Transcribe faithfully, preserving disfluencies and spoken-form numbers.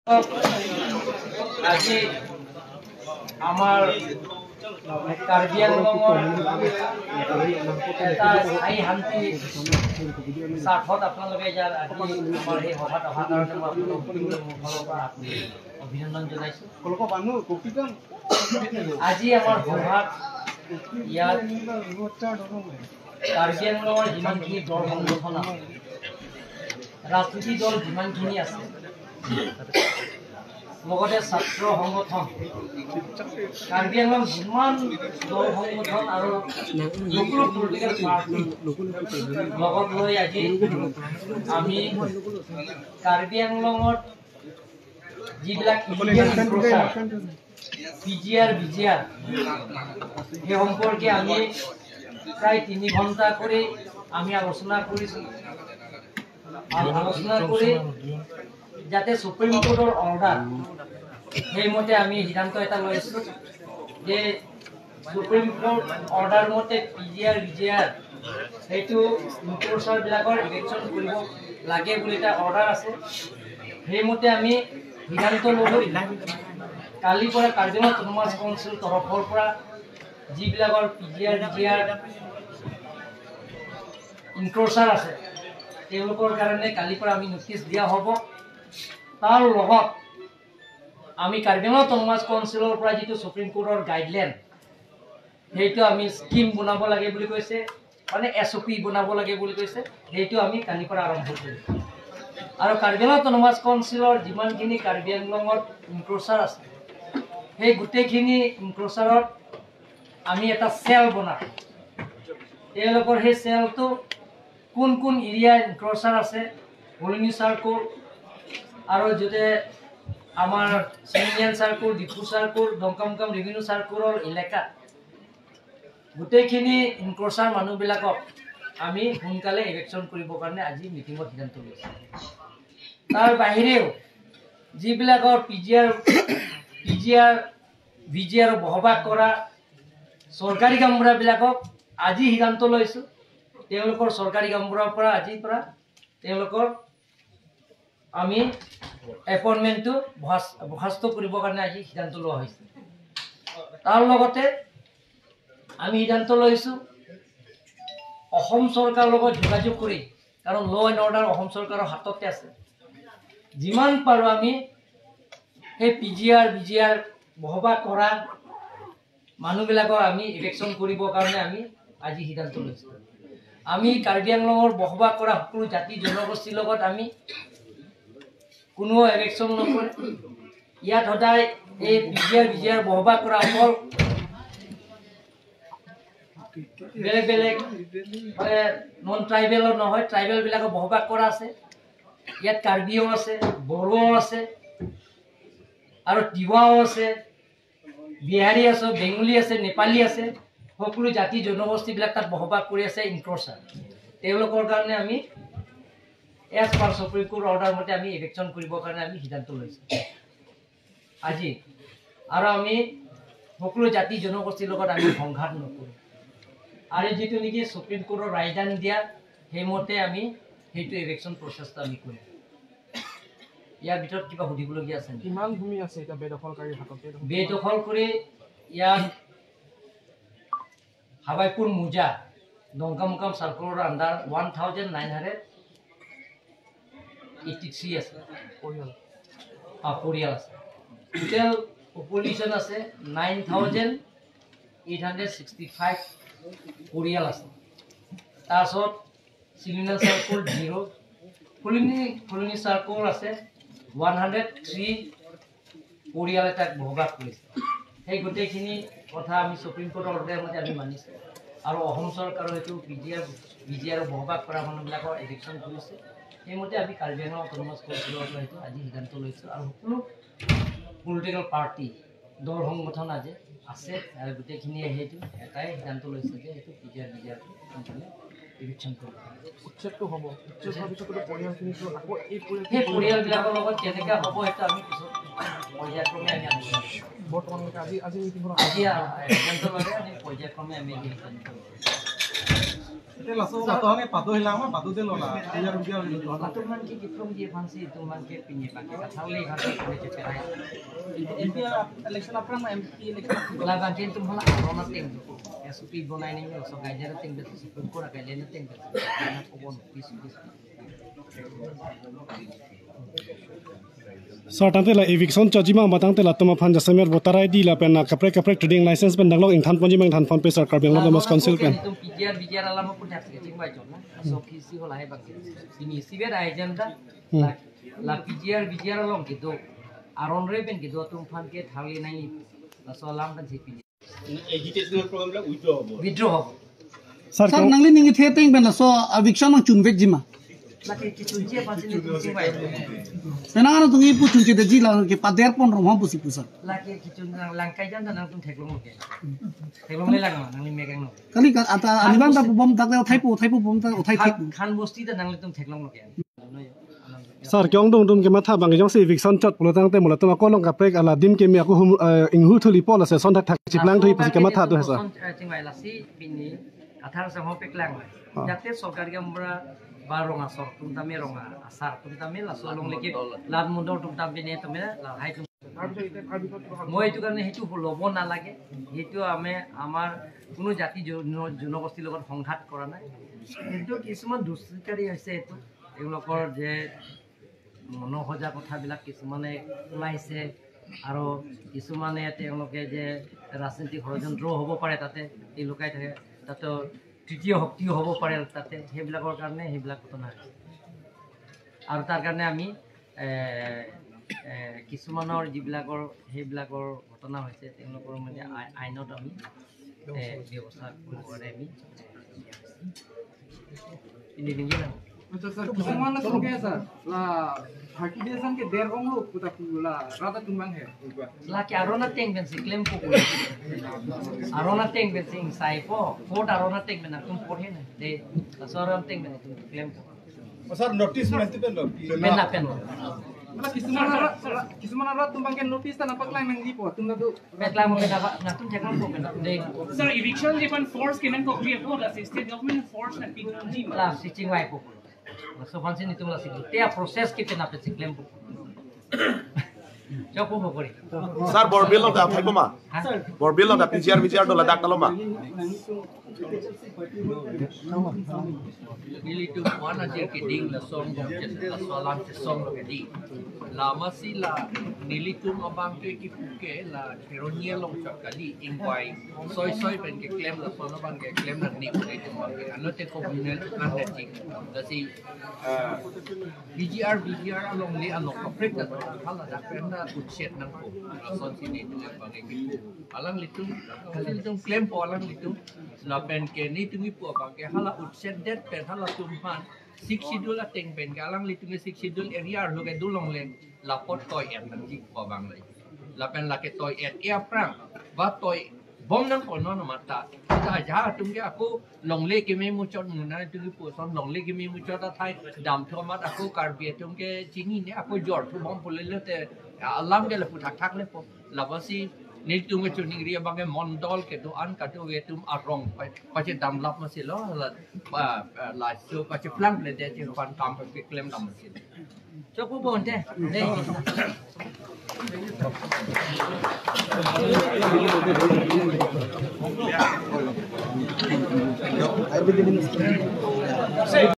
আজি আমাৰ কাৰ্বি আংলঙৰ এটা স্থায়ী শান্তি স্বাৰ্থত আপোনালোকে ইয়াৰ আজি আমাৰ এই সভাত অহাৰ কাৰণে মই আপোনালোকক মোৰ ফালৰ পৰা অভিনন্দন জনাইছো। আজি আমাৰ সভাত ইয়াত কাৰ্বি আংলঙৰ যিমানখিনি দল সংগঠন আছে, ৰাজনীতি দল যিমানখিনি আছে, লগতে ছাত্ৰ সংগঠন, কাৰ্বি আংলং যিমান দল সংগঠন আৰু সকলো পলিটিকেল পাৰ্টি লগত লৈ আজি আমি কাৰ্বি আংলঙত যিবিলাক ইলিগেল এনক্ৰ'চাৰ, পি জি আৰ, বি জি আৰ, সেই সম্পৰ্কে আমি প্ৰায় তিনি ঘণ্টা কৰি আমি আলোচনা কৰিছো। আৰু আলোচনা কৰি যাতে ছুপ্ৰিম কোৰ্টৰ অৰ্ডাৰ, সেইমতে আমি সিদ্ধান্ত এটা লৈছো যে ছুপ্ৰিম কোৰ্ট অৰ্ডাৰ মতে পি জি আৰ, বি জি আৰ সেইটো এনক্ৰ'চাৰবিলাকৰ ইভিকশ্যন কৰিব লাগে বুলি এটা অৰ্ডাৰ আছে। সেইমতে আমি সিদ্ধান্ত ল'ব। কালিৰ পৰা কাৰ্বি আংলং অট'নমাছ কাউন্সিল তৰফৰ পৰা যিবিলাকৰ পি জি আৰ, বি জি আৰ এনক্ৰ'চাৰ আছে, তেওঁলোকৰ কাৰণে কালিৰ পৰা আমি নটিচ দিয়া হ'ব। তাৰ লগত আমি কাৰ্বি আংলং অট'নমাছ কাউন্সিলৰ পৰা যিটো ছুপ্ৰিম কোৰ্টৰ গাইডলাইন, সেইটো আমি স্কিম বনাব লাগে বুলি কৈছে, মানে এছ অ' পি বনাব লাগে বুলি কৈছে, সেইটো আমি কালিৰ পৰা আৰম্ভ কৰিম। আৰু কাৰ্বি আংলং অট'নমাছ কাউন্সিলৰ যিমানখিনি কাৰ্বি আংলঙত এনক্ৰ'চাৰ আছে, সেই গোটেইখিনি এনক্ৰ'চাৰত আমি এটা চেল বনাম। তেওঁলোকৰ সেই চেলটো কোন কোন এৰিয়া এনক্ৰ'চাৰ আছে, কলনী চাৰ্কল আৰু য'তে আমাৰ চিমিনিয়ান চাৰ্কল, ডিফু চাৰ্কল, ডংকামকাম ৰেভিনিউ চাৰ্কলৰ এলেকা, গোটেইখিনি এনক্ৰ'চাৰ মানুহবিলাকক আমি সোনকালে ইভিকশ্যন কৰিবৰ কাৰণে আজি মিটিঙত সিদ্ধান্ত লৈছোঁ। তাৰ বাহিৰেও যিবিলাকৰ পি জি আৰ, পি জি আৰ, বি জি আৰ বসবাস কৰা চৰকাৰী গাঁওবুঢ়াবিলাকক আজি সিদ্ধান্ত লৈছোঁ, তেওঁলোকৰ চৰকাৰী গাঁওবুঢ়াৰ পৰা আজিৰ পৰা তেওঁলোকৰ আমি এপইণ্টমেণ্টটো বৰ্খা-, বৰ্খাস্ত কৰিবৰ কাৰণে আজি সিদ্ধান্ত লোৱা হৈছে। তাৰ লগতে আমি সিদ্ধান্ত লৈছোঁ অসম চৰকাৰৰ লগত যোগাযোগ কৰি, কাৰণ ল' এণ্ড অৰ্ডাৰ অসম চৰকাৰৰ হাততে আছে, যিমান পাৰোঁ আমি সেই পি জি আৰ, বি জি আৰ বসবাস কৰা মানুহবিলাকক আমি ইভিকশ্যন কৰিবৰ কাৰণে আমি আজি সিদ্ধান্ত লৈছোঁ। আমি কাৰ্বি আংলঙৰ বসবাস কৰা সকলো জাতি জনগোষ্ঠীৰ লগত আমি কোনো ইভিকশ্যন নকৰে। ইয়াত সদায় এই পি জি আৰ, বি জি আৰ বসবাস কৰা অকল বেলেগ বেলেগ, মানে, নন ট্ৰাইবেলৰ নহয়, ট্ৰাইবেলবিলাকৰ বসবাস কৰা আছে। ইয়াত কাৰ্বিও আছে, বড়োও আছে আৰু তিৱাও আছে, বিহাৰী আছে, বেংগলী আছে, নেপালী আছে, সকলো জাতি জনগোষ্ঠীবিলাক তাত বসবাস কৰি আছে এনক্ৰ'চাৰ। তেওঁলোকৰ কাৰণে আমি as per supreme court order মতে আমি ইভিকশ্যন কৰিবৰ কাৰণে আমি সিদ্ধান্ত লৈছোঁ আজি। আৰু আমি সকলো জাতি জনগোষ্ঠীৰ লগত আমি সংঘাত নকৰোঁ। আৰু যিটো নেকি ছুপ্ৰিম কোৰ্টৰ ৰায়দান দিয়া, সেইমতে আমি সেইটো ইভিকশ্যন প্ৰচেছটো আমি কৰিম। ইয়াৰ ভিতৰত কিবা সুধিবলগীয়া আছে নেকি? কিমান ভূমি আছে এতিয়া বেদখলকাৰীৰ হাতত? বেদখল বেদখল কৰি ইয়াত হাবাইপুৰ মোজা, ডংকামকাম চাৰ্কলৰ under one thousand nine hundred eighty three আছে। পৰিয়াল। অ, পৰিয়াল আছে। টোটেল পপুলেশ্যন আছে nine thousand eight hundred sixty five পৰিয়াল আছে। তাৰপিছত চিলুনিয়ান চাৰ্কল জিৰ', ফুলনি, ফুলনি চাৰ্কল আছে ওৱান হাণ্ড্ৰেড থ্ৰী পৰিয়ালে তাত বসবাস কৰিছে। সেই গোটেইখিনি কথা আমি ছুপ্ৰিম কোৰ্টৰ অৰ্ডাৰ মতে আমি মানিছোঁ। আৰু অসম চৰকাৰৰ এইটো পি জি আৰ, বি জি আৰ বসবাস কৰা মানুহবিলাকৰ ইভিকশ্যন কৰিছে। সেইমতে আমি কাৰ্বি আংলং অট'নমাছ কাউন্সিলৰ পৰা এইটো আজি সিদ্ধান্ত লৈছোঁ। আৰু সকলো পলিটিকেল পাৰ্টি, দল সংগঠন আজি আছে আৰু গোটেইখিনিয়ে সেইটো এটাই সিদ্ধান্ত লৈছে যে সেইটো পি জি আৰ, বি জি আৰ সম্পূৰ্ণ ইভিকশ্যন কৰিব। উচ্ছেদটো হ'ব, উচ্ছেদ হোৱাৰ পিছতো পৰিয়ালখিনিতো আকৌ এই পৰিয়াল সেই পৰিয়ালবিলাকৰ লগত কেনেকে হ'ব সেইটো আমি পিছত পৰ্যায়ক্ৰমে আমি আলোচনা কৰিম। বৰ্তমানলৈকে আজি, আজি মিটিংখনত আজি, আ, সিদ্ধান্ত ল'লে আমি পৰ্যায়ক্ৰমে আমি সিদ্ধান্ত ল'ম। Te laso bato hame pado hilang ma pado delo la. Iya rugi lo. Latum man ke kiplongji aphansi, itum man ke pini abang ke kathar le aphansi pini cheperai. M P election aphrang ma M P election. Labang ke itum hala aron ateng. S O P bonai nangji, laso guideline ateng, laso Supreme Court a guideline ateng. Obon peace, peace. Sir, tangte la eviction chotji ma, ma tangte latum aphan jasemet voter I D lapen na kaprek kaprek trading license pen danglok ingthan ponji ma, ingthan ponpe sir, Karbi Anglong Autonomous Council pen. Itum P G R, V G R alam pun dak sikit cingbai chot na. So P C hola hai bang. Ini siber agenda. Hmm. La, la P G R, V G R along kedo. Aron re pen kedo atum aphan ke thali nai. Laso alam pen si pini. Agitational program বিলাক withdraw হ'ব। Withdraw হ'ব। Sir, sir, kong- nangli ning ithe ateng pen laso eviction nangchunvekji ma? Lake kechunche aphansi nelitum chingvai. Penang ano tungni pu chunchedetji, lake pader pon rom ham pusi pu sir. Lake kechun lang, langkai jam ta nangtum theklonglo ke. Theklongle lang ma, nangli mek angno. Kali ka ata anibang ta bom tak le uthai pu, uthai pu bom ta uthai thek. Khan, Khan Bosti ta nanglitum theklonglo ke. Sir, ke-ongdung atum kematha abang jongsi eviction chot pulo tangte mo latum ako along kaprek ala adim keme ako hum, eh, inghu thuli po lasi son thakthak chiplang thuji pusi kematha do he sir. Son, eh, chingvai lasi pini athar sangho peklang. Ah. Jate sorkar gaonbura ba rong asor atum tame, rong asar atum tame laso along leke lat mondol atum tame ne tame lahai atum. মই এইটো কাৰণে সেইটো ল'ব নালাগে, সেইটো আমি আমাৰ কোনো জাতি জন-, জনগোষ্ঠীৰ লগত সংঘাত কৰা নাই। কিন্তু কিছুমান দুষ্কৃতিকাৰী হৈছে, এইটো তেওঁলোকৰ যে মনোসজা কথাবিলাক কিছুমানে ওলাইছে আৰু কিছুমানে তেওঁলোকে যে ৰাজনৈতিক ষড়যন্ত্ৰও হ'ব পাৰে, তাতে তেওঁলোকে থাকে, তাতে তৃতীয় শক্তিও হ'ব পাৰে তাতে, সেইবিলাকৰ কাৰণে সেইবিলাক ঘটনা হৈছে। আৰু তাৰ কাৰণে আমি, এ, এ, কিছুমানৰ যিবিলাকৰ, সেইবিলাকৰ ঘটনা হৈছে, তেওঁলোকৰ মানে আই-, আইনত আমি, এ, ব্যৱস্থা কৰিবৰ কাৰণে আমি Ini tinggi lang. Acha sir, kisuman latum ke sir, la thirty days an ke der ong lo puta pu la rata tumbang he. Lake aron ateng pensi klempo pu. Aron ateng pensi ingsaipo, court aron ateng pen atum porhe na. De, laso aron ateng pen atum klempo. Oh, sir, notice pen pen lo. Pen na pen lo. Mala kisuman ara, kisuman ara tumbang ke notice ta nangpaklang nangjipo, atum ta do. Peklang mo pen apa, nangtum check lang po pen. De. Sir, eviction di pan force kenangkok di ako, la state government force nangpikokji ma. La si chingvai po. Laso aphansi nelitum lasi te a process ke penap si klempo. Chok po kori. Sir, Borbil along ta athai po ma? Ha? Borbil along ta P G R, V G R do ladak ta lo ma? Nelitum one ajir keding lason, laso alam chesong lo keding. Lama si la nelitum abang ke kipu ke la Kheroni along chot kali, ingvai soi soi pen keklem, lason abang keklem nangne pu nelitum abang ke. Ano te communal undertaking. Lasi, ah, P G R, V G R alongle along kaprek ta do, haladak pen ta uched nangpo. Lasonsi nelitum abang ke kipu. Alanglitum, alanglitum klempo alanglitum. Lapen ke nelitum kipu abang ke hala uched det pen halatum aphan Sixth Schedule ateng pen ke alanglitum ke Sixth Schedule area arlo kedo longle, lapu toi-et nangji pu abang le. Lapen lake toi-et-e aphrang ba toi bom nangkok non mata. Kita aja atum ke ako longle keme muchot muna atum kipu ason, longle keme muchot athai damthu amat ako Karbi atum ke chinine, ako jorthu bom pu lele te alam ke lapu thakthak lepo. Lasi nelitum kechoningri abang ke mondol kedo-an kadokave atum arong pa-, pachedam lap masi lo, la, pa, pa, laso pacheplang le de che pan kam paklem dam masi. Chok po bonte. De.